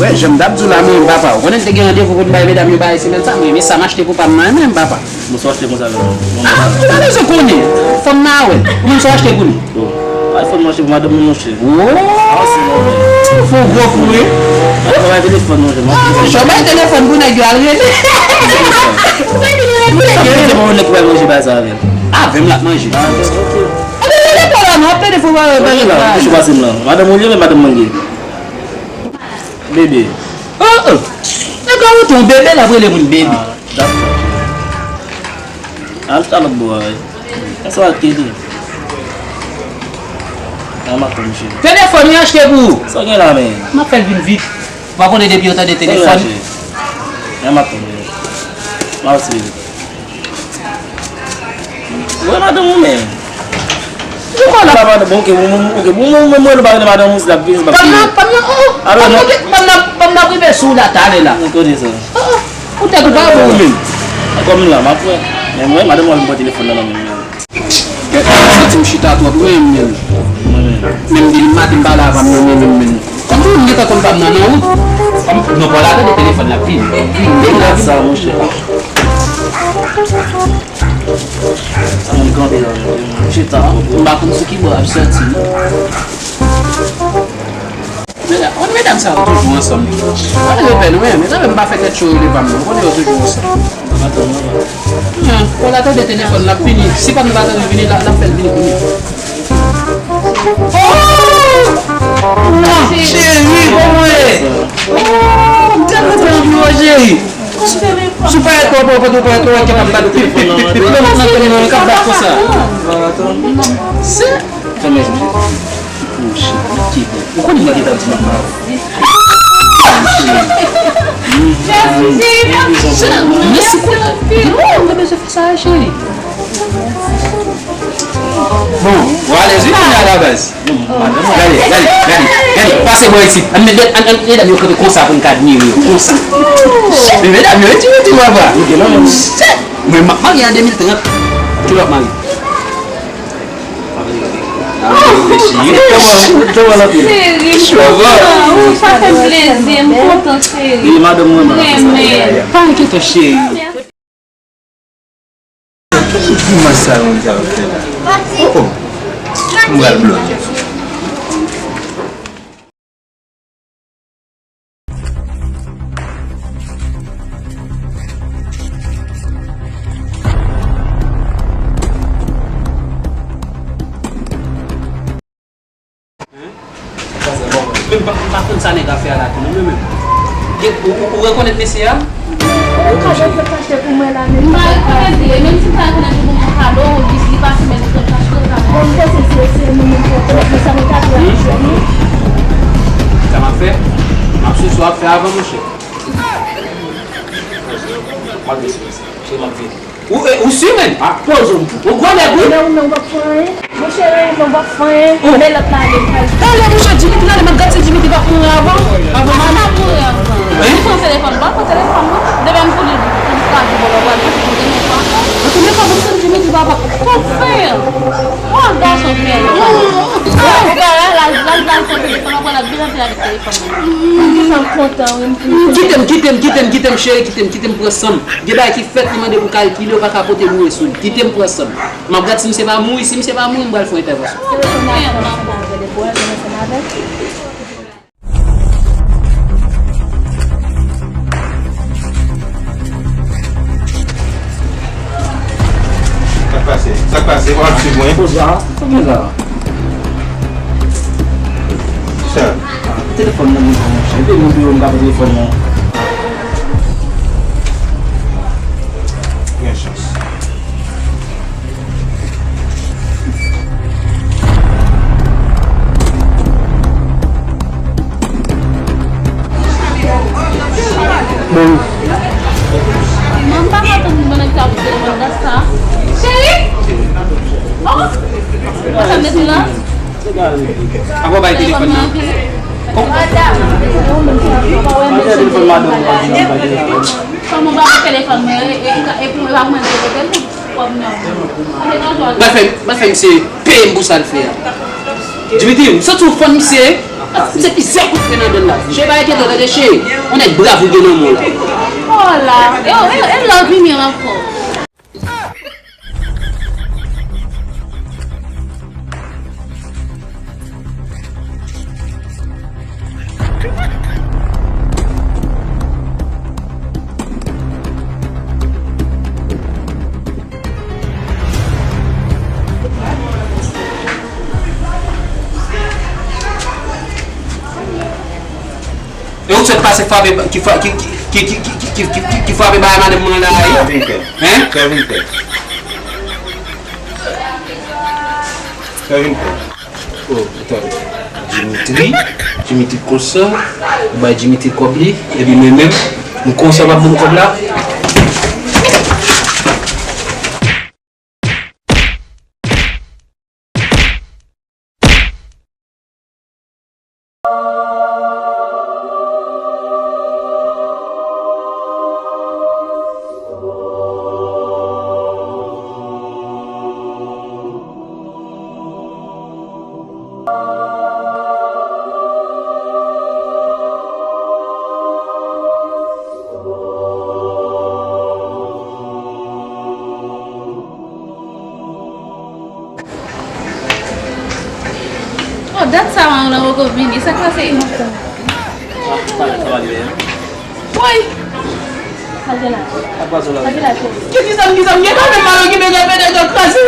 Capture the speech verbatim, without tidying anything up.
Wè, jan m t ap di w la, mwen menm papa, ou konnen m te gen randevou pou m bay medam yo bagay semèn sa, mwen renmen sa m achte pou pa m nan, renmen m papa. Bon, sa w achte konsa menm? Ah, ou pa bezwen konnen. Fanm nan a wè. Ou menm sa w achte pou li? Bon. Ay, fò m achte pou madanm mwen, monchè. Wooo! Fò gwo kou, wi. Mwen bay telefòn, monchè. Ah, monchè, bay telefòn pou nèg yo al rele. Bay telefòn pou nèg yo al rele. Mwen pa wè nèg pou bay manje bay sa avè l. Avè m l ap manje. Ah, ok. Anben, rele pa la non, ap tande fò pa. Monchè, pase m la. Madanm ou li, men madanm mwen gen. Bebe. Oh, oh. Nèg la rete yon bebe, l ap rele moun bebe. Ah, dakò. Al chita lòt bò a, wi. Sa va kite. An m ap tann, cheri. Telefòn wi achte pou ou. Sa w gen la, men? M ap fè l vin vit. Ou pa konnen depi yo tande telefòn. Sa w gen la, cheri? An m ap tann, cheri. M ap espere. Wè madanm ou menm. Ou pa la madanm, bon, ok, bon, bon, ok, bon, bon, bon, mwen pa rele madanm ou, si l ap vini, si l ap vini. Pandan, pandan, oh, oh, alò, pandan, non. Pandan, pandan rive sou la, talè la. Mwen konnen sa. Oh, oh, ou tèt ou pa bon ou menm. Kòm la, m ap wè. Men mwen, madanm ou ap vin pran telefòn nan nan men m. Gad, santi m chita twòp, mwen menm. Mwen menm. Menm depi maten m pale avè m nan, mwen menm, menm. Kòm si m gentan konn pa m nan, nan wout. Kòm, non, pa la, tande telefòn la, vin. Vin, vin la, vin. Sa, monchè. Sa moun kanpe la, chita. M pa konn sou ki bò ap sòti, non. Medam, on medam sa yo toujou ansanm. Pa rele pè nou, men, men, men, m pa fè tèt cho rele pa m, non. Konnen yo toujou ansanm. Hum, pou la tande telefòn, l ap vini. Si pa nou pa tande vini, l ap, l ap fè l vini kounye a. Oh! Cheri, kòman w ye? Oh, m tèlman kontan wè w, cheri. Si w pa ret, w pa ret, w pa ret, w ap kapab bat pip, pip, pip, pip, pip, nan tèlman k ap bat konsa. Se. Fèmen, Joseph. Poche, ki bon. Ou konnen mwen gentan di mama. Mèsi, cheri. Mèsi, cheri. Mèsi, cheri. Mwen bezwen fè sa, cheri. Bon, ou alèz wi kounye a la baz. Gade, gade, gade, gade. Pase bò isit. Ann met, ann, ann, medam yo kanpe konsa pou n ka admire yo. Konsa. Men medam yo, wi, ti, ti, papa. Mwen, m ap marye an de mil trant. Kilè w ap marye? Cheri, ou pa fè m plezi, m kontan, cheri. Li madanm mwen, renmen. Pa enkyete w, cheri. Ki grimasa yon nèg ap fè la? Oh, oh. M pral bloke. Men m pa, m pa konn sa nèg ap fè a la tou non, mwen menm. Ou, ou, ou rekonèt mesye a? Ou ka jwenn sèt kache pou mwen la, men m pa rekonèt li, e menm si m ta rekonèt li pou mwen kado, ou di si li pase, men li sèt kache pou mwen. Bon, m panse se, se nou menm ki rekonèt li, sa nou ta dwe ap jwenn li. Sa m ap fè? M ap sou sa w ap fè avan, monchè. M ap vin sou sa. Se m ap vin. Ou, e, ou si, menn? A, poze w. Ou gwo nèg, wi. Men ou menm w p ap fè anyen. Monchè, men w p ap fè anyen. Oh. Men lòt la ale, pral. Talè, monchè, Dimitri ale, m ap gad si Dimitri p ap mouri avan. Avan m ale. L ap mouri avan. Hein? Ou pran telefòn, pa pran telefòn, non. Demen pou li, pou li ka di bò lòt, pral di pou li, men pa. An tou lè ka, m ap tann Dimitri, papa. Konfè. Mwen gason fè. Ou ka la, la, la, la, pran telefòn, pral ap vin antre avèk telefòn. Mwen kontan, wi, m kontan. Kite m, kite m, kite m, kite m, cheri, kite m, kite m pran san m. Gen bagay ki fèt, li mande pou kalkile, ou pa ka pote boure sou li. Kite m pran san m. M ap gad si misye pa mouri, si misye pa mouri, m pral fè yon entèvansyon. Telefòn nan, nan, nan, nan, nan, nan, nan, nan. Sa k pase? Sa k pase? W ap swiv mwen? Poze a, sa gen la? Sa? Telefòn nan gen pou mwen, chè. Epi moun pou yo m ka pran telefòn nan. Gen chans. Bon. Mwen pa kontan pou mwen sa ap fè mwen sa. Cheri! Oh! Mwen sa mete la. Apa w bay telefòn nan? Kòman w pa bay telefòn mwen? E, e, e pou mwen pa mwen te kote l. Pral fè, pral fè misye peye m pou sa l fè a. Dimitri, m santi w fann misye. Se pizza kout fè nan dèn la. Che pa enkyete w tande che. On nèg brav ou gen nan men w la. Oh la. E, e, e lè w vini ankò. E ou t sot pase frape ba- ki fra- ki ki ki ki ki ki ki ki ki frape bagay madanm mwen la a wi. Fè vin pè. Hein? Fè vin pè. Fè vin pè. Oh, atann. Dimitri, Dimitri konsa, ou bay Dimitri kòb li, epi mwen menm, m konsa m ap ban m kòb la. Oh, dat sa w an nan poko vini. Sa k pase? Woy! Sa gen la? Sa gen la, cheri? Ki ti zanmi, ti zanmi, e pa menm malokipe, gen pede, gen kraze.